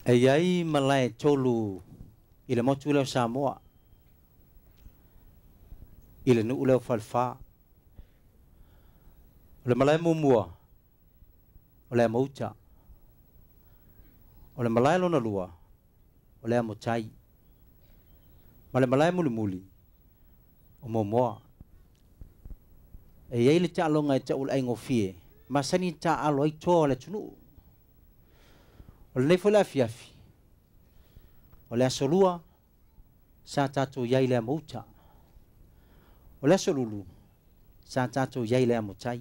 E iai malae tolu i le motu lea o Samoa, i le nuu lea o Falefa. O le malae muamua, o le Amouta. O le malae lona lua, o le Amotai. Ma le malae mulimuli, o Momoa. E iai le taaloga e tau o le aigofie, masani taaalo ai toa o le atunuu. O lenei foi le afiafi, o le aso lua, sa tatou iai le Amouta. O le aso lulu, sa tatou iai le Amotai.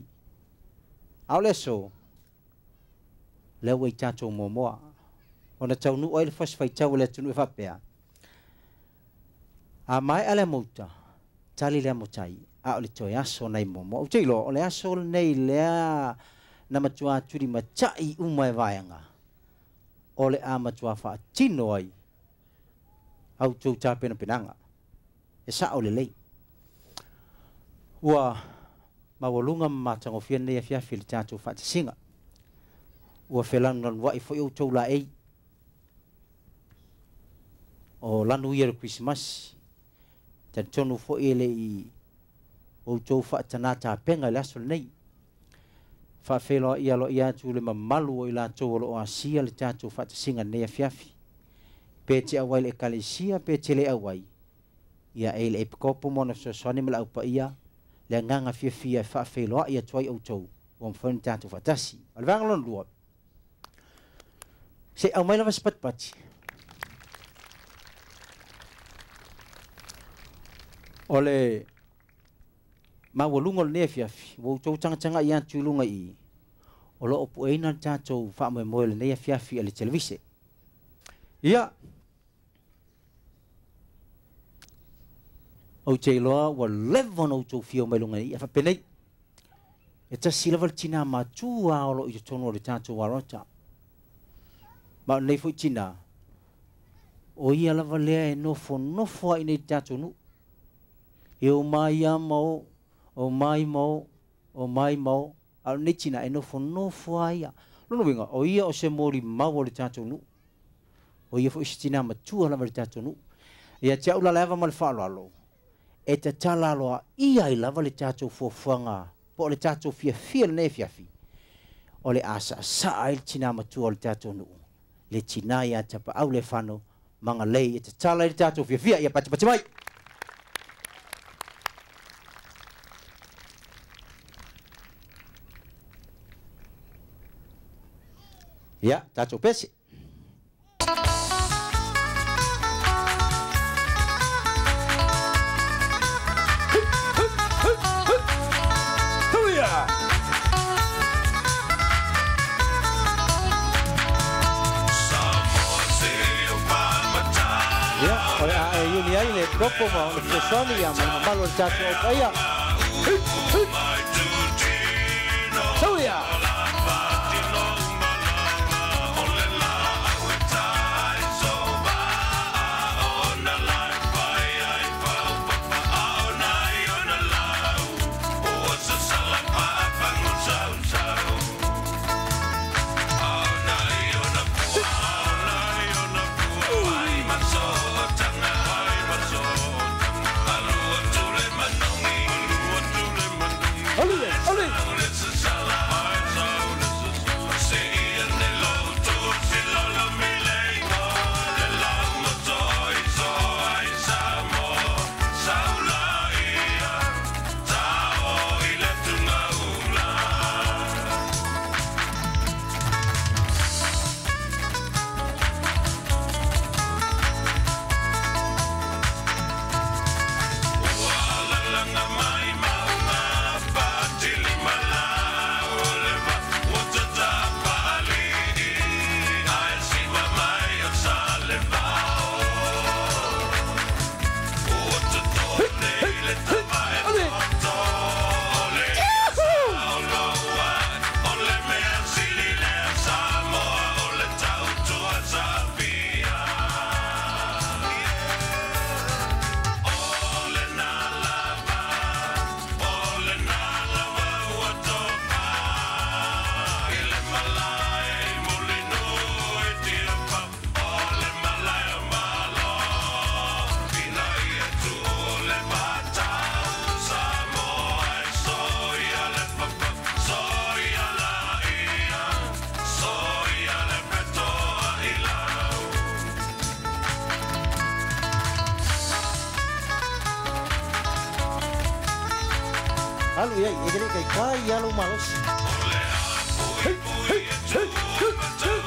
A o le aso, lea ua i tatou Momoa. Ona taunuu ai le fasi faitau o le atunuu e faapea, a maea le Amouta, tali le Amotai, a o le toe aso nai Momoa. Ou te iloa, o le aso lenei lea na matua tulimatai uma e vaega, o le a matua faatino ai au tou tapenapenaga. E sao lelei. Ua maualuga ma matagofie lenei afiafi i le tatou faatasiga. Ua felanulanuai foi outou laei. O lanu ia o le Kerisimasi. Talitonu foi e le i outou faatana tapena i le aso lenei. Faafeiloai aloaia atu le mamalu o i latou o lo o asia le tatou faatasiga lenei afiafi. Pe te auai le ekalesia, pe te le auai. Ia e i le epikopo mo ona fesoasoani ma le aupaia, le agaga fiafia e faafeiloai atu ai outou, ua mafai ona tatou faatasi. O le vaega lona lua, se i aumai lava se patipati. O le maualuga o lenei afiafi, ua outou tagatagai atu i luga i i, o lo o pueina le tatou faamoemoe o lenei afiafi e le televise. Ia, ou te iloa ua leva ona outou fia mai luga i i, faapenei, e tasi lava le tinā matua o lo o i totonu o le tatou alota. Ma o lenei foi tinā, o ia lava lea e nofonofo ai nei i le tatou nuu. E o mai a ma o, o mai ma o, o mai ma o. A o lenei tinā e nofonofo a ia. Lona uiga, o ia o se molimau o le tatou nuu. O ia foi se tinā matua lava i le tatou nuu. Ia te au la le ava ma le faaaloalo, e tatala aloaia ai lava le tatou fuafuaga po o le tatou fiafia lenei afiafi, o le asaasaa ai le tinā matua o le tatou nuu, le tinā ia Tapaau Lefano Magalei, e tatala ai le tatou fiafia. Ia patipati mai. Ia, tatou pese. Ia, o le a e iuni ai le kopo ma ona fesoasoani ia ma le mamalu o le tatou aupaia. Tauia! Oli, oli! Alu iai, e te le kai kai ia lou malosi. Hei, hei, hei, hei, hei.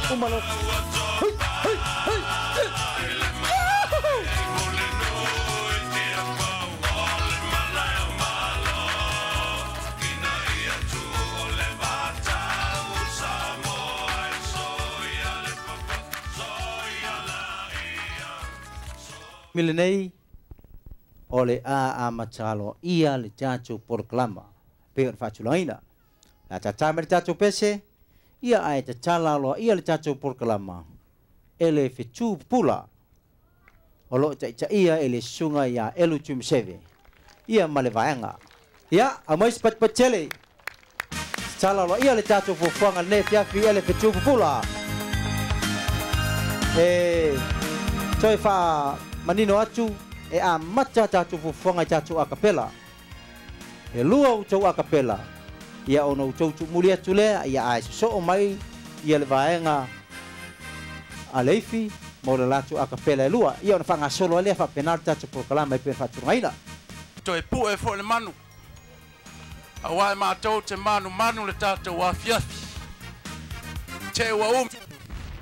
Umalo. Hei, hei, hei, hei. Milenei o le a matalo ia le tatou polokalama pe o le faatulagaina la tatā ma le tatou pese ia ae tatala aloa ia le tatou polokalama e le fetu pupula o loo taitaia e le susuga iā Elu Tuimaseve ia ma le vaega ia aumai se patipatitele tatala aloa ia le tatou fuafuaga lenei afiafi e le fetu pupula e toe faa manino atu e amata tatou fuafuaga i tatou akapela. E lua outou akapela ia ona outou tuumuli atu lea ia ae sosoo mai ia le vaega a le ifi mo le latou akapela e lua. Ia ona faagasolo ai lea faapena le tatou polokalama e pei ona faatulagaina. Toe pu'e fo'i le manu auā e matou te manumanu le tatou afiafi te'u ua umi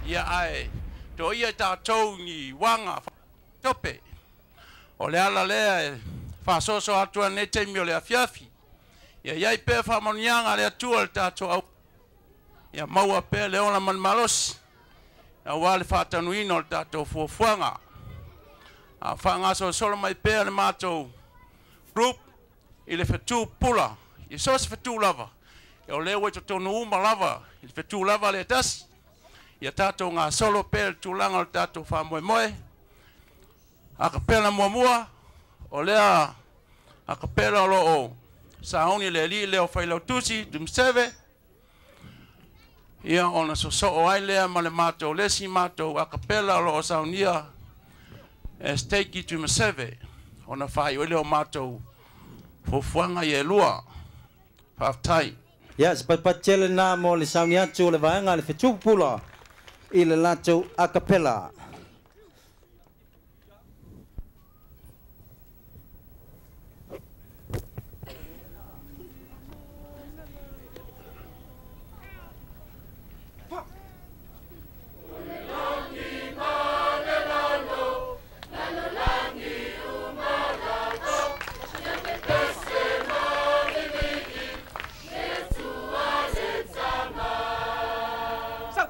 ia ae toia i tatou ni uaga tope o le ala lea e faasoaso atu ai lenei taimi o le afiafi ia iai pea faamanuiaga a le Atua le tatou au ia maua pea le ola ma le malosi auā le faatanuina o le tatou fuafuaga a faagasolosolo mai pea le matou group i le fetu pula i so o se fetu lava o lea ua i totonu uma lava i le fetu lava le tasi ia tatou gasolo pea le tulaga o le tatou faamoemoe. Akapela muamua o lea akapela o loo sauni le alii lea o Failautusi Tuimaseve ia ona sosoo ai lea ma le matou lesi matou akapela o loo saunia e Steiki Tuimaseve ona faaiu ai lea o matou fuafuaga ia e lua. Faafetai. Ia se patipati tele lena mo le sauni atu o le vaega le fetupupula i le latou akapela. Sau.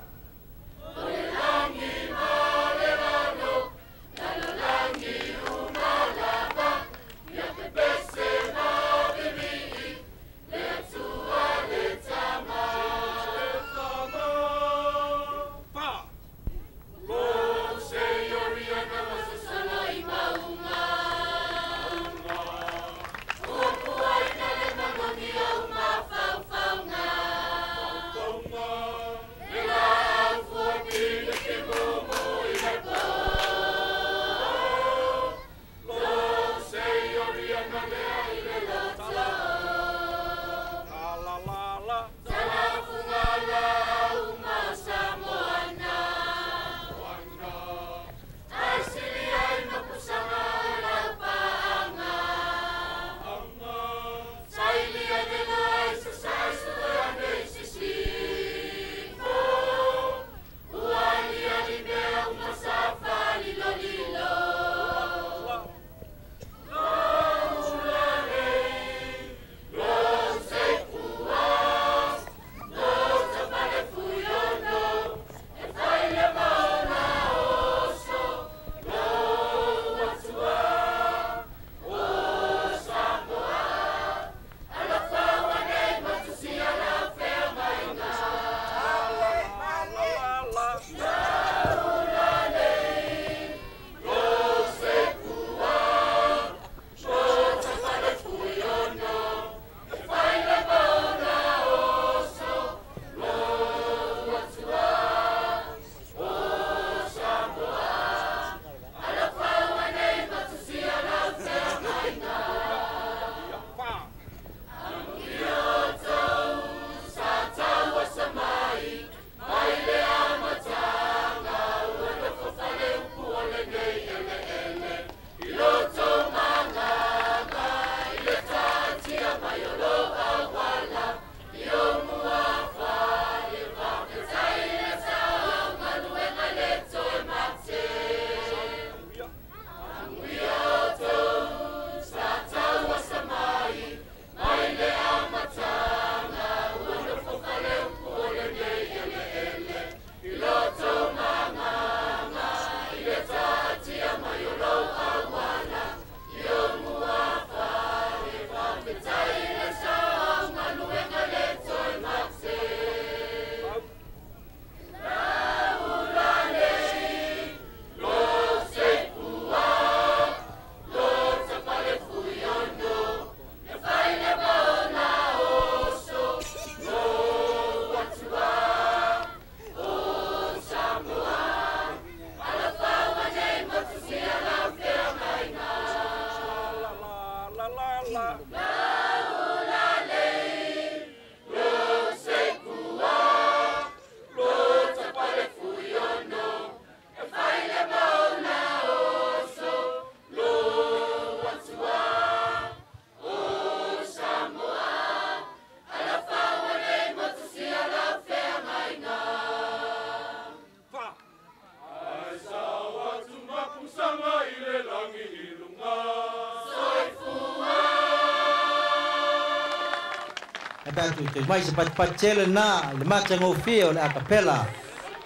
Pe a mai se patipati tele na i le matagofie o le acapella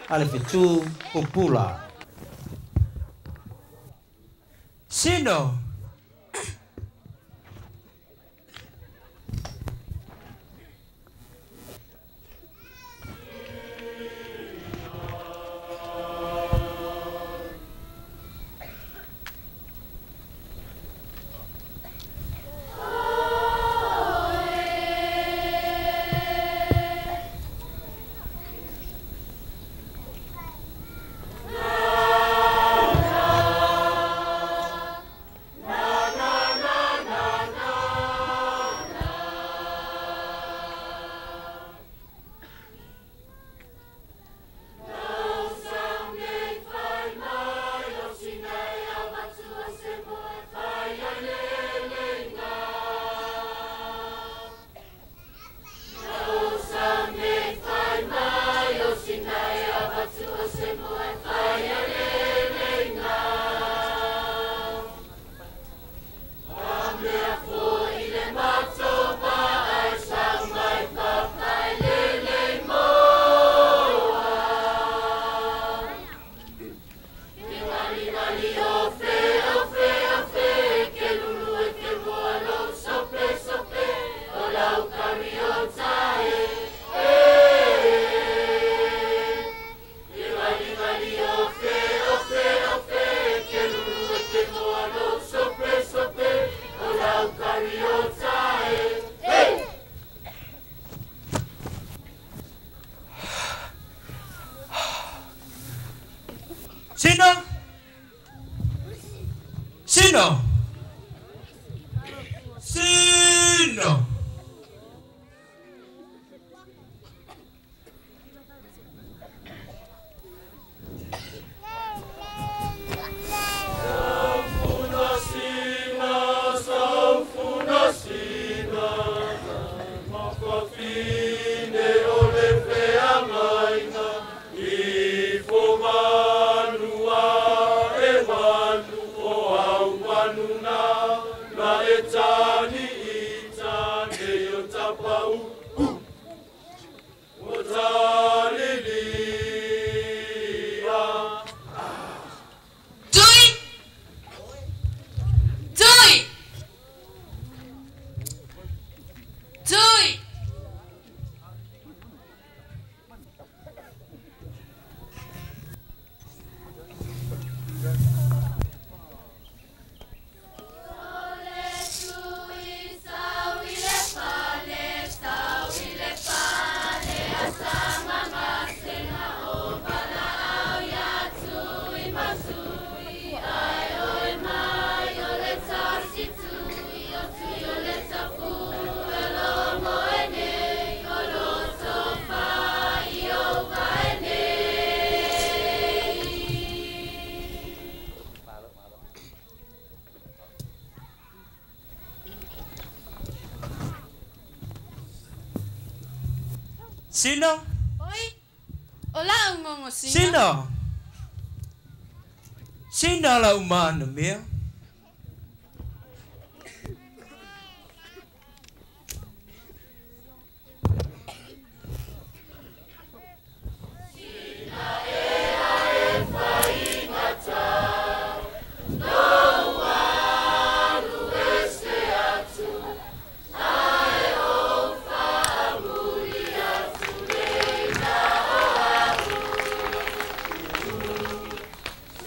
a le fetu pupula. Sino. Sino? Sino? Sino? Sino? Oi. Ola ngongo sino. Sino. Sino la umana mea.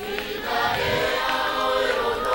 Sina e a o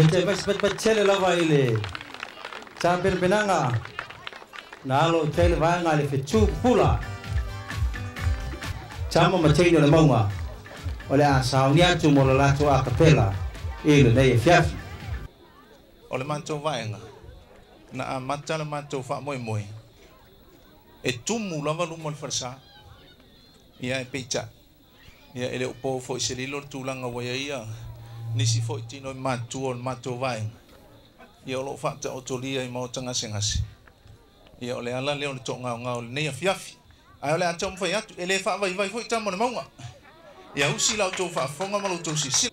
E te vai patele lava i le tapenapenaga na alo i tai le vaega i le fetu pupula. Tama ma teine o le mauga o le a sauni atu mo le latou akapela i lenei afiafi. O le matou vaega na amata le matou faamoemoe e tumu lava luma o le falesa ia e peitai ia e le o po foi se lilo le tulaga ua ia ia nisi foi tino i matua o le matou vaega ia o loo faataotolia i maota gasegase ia o le ala lea o le toagaogao o lenei afiafi ae o le a taumafai atu e lē faavaivai foi tama o le mauga ia usi la outou faafofoga ma loutou silasila.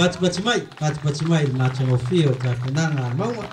Patipati mai, le matagofie o tapenaga a le mauga.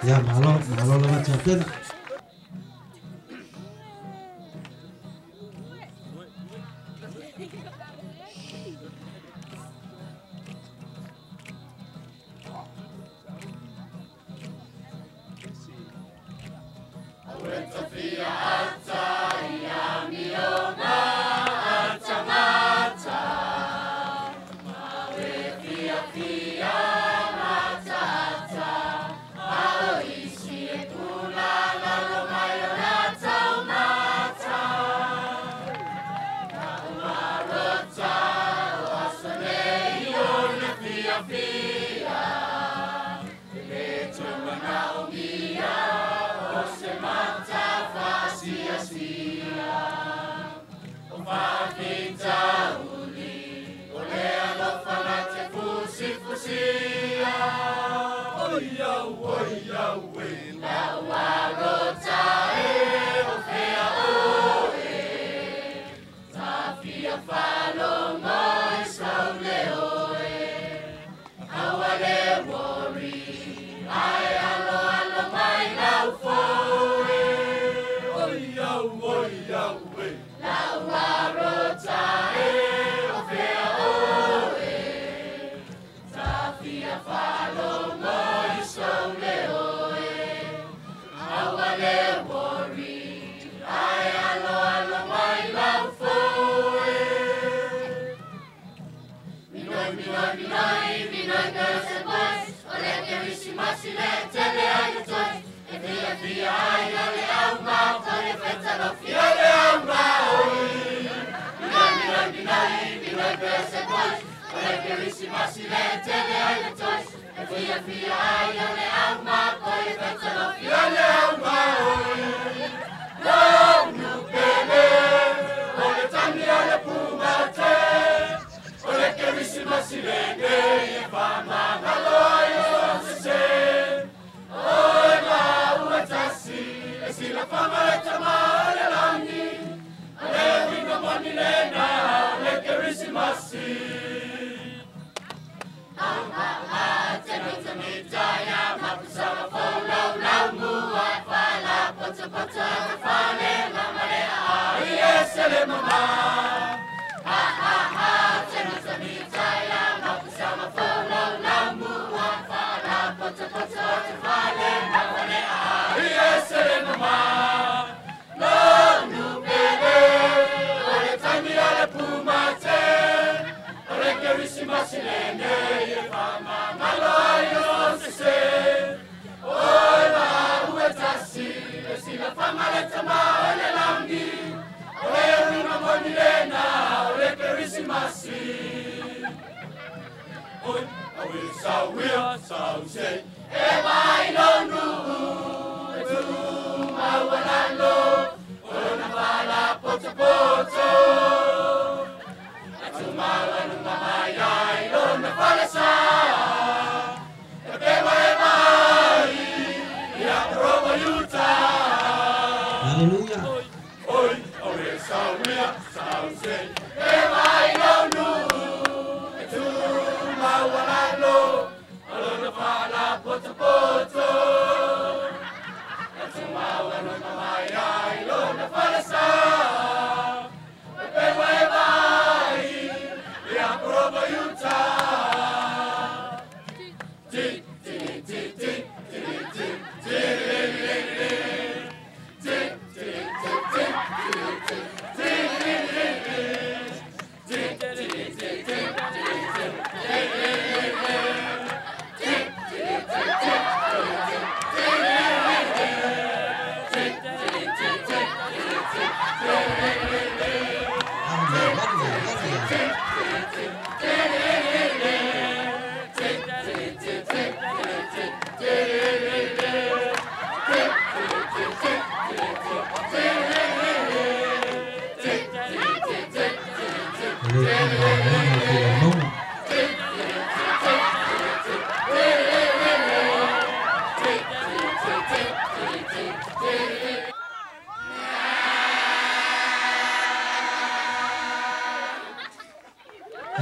Ia, malo, malo lava tapena.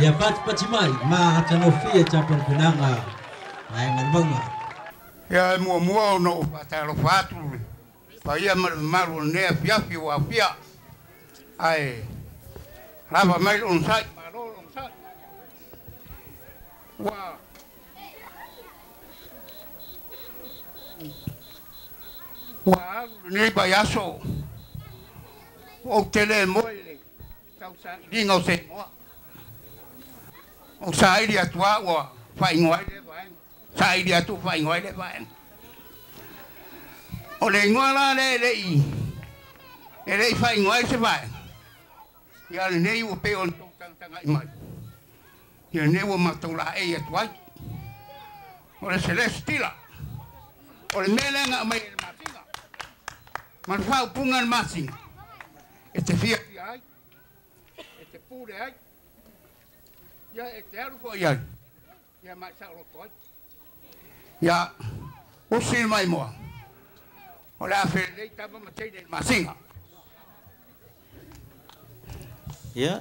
Ia pati mai, ma atanofia tapenanga ai ngalmanga. Ia mua no patalo fatu. Paia malu ne fiafi wa fia. Ai lava mai on sai malo on sai. Wa Ua alu lenei vaiaso ua ou tele moe i le tausailiga o se igoa. Ou saili atu lava ua faaigoa ai lea vaega. Saili atu ua faaigoa ai lea vaega. O le igoa la lea e le i e le i faaigoa ai se vaega, ia lenei ua pei ona tou tagatagai mai, ia lenei ua matou laei atu ai. O le Celestila, o le mea lea na aumai e le masina, ma le faaupuga a le masina, e te fiafia ai, e te pule ai, ia e te alu foi i ai, ia ma e saoloto ai. Ia, usi le maimoa, o le a felelei tama ma teine i le masina. Ia,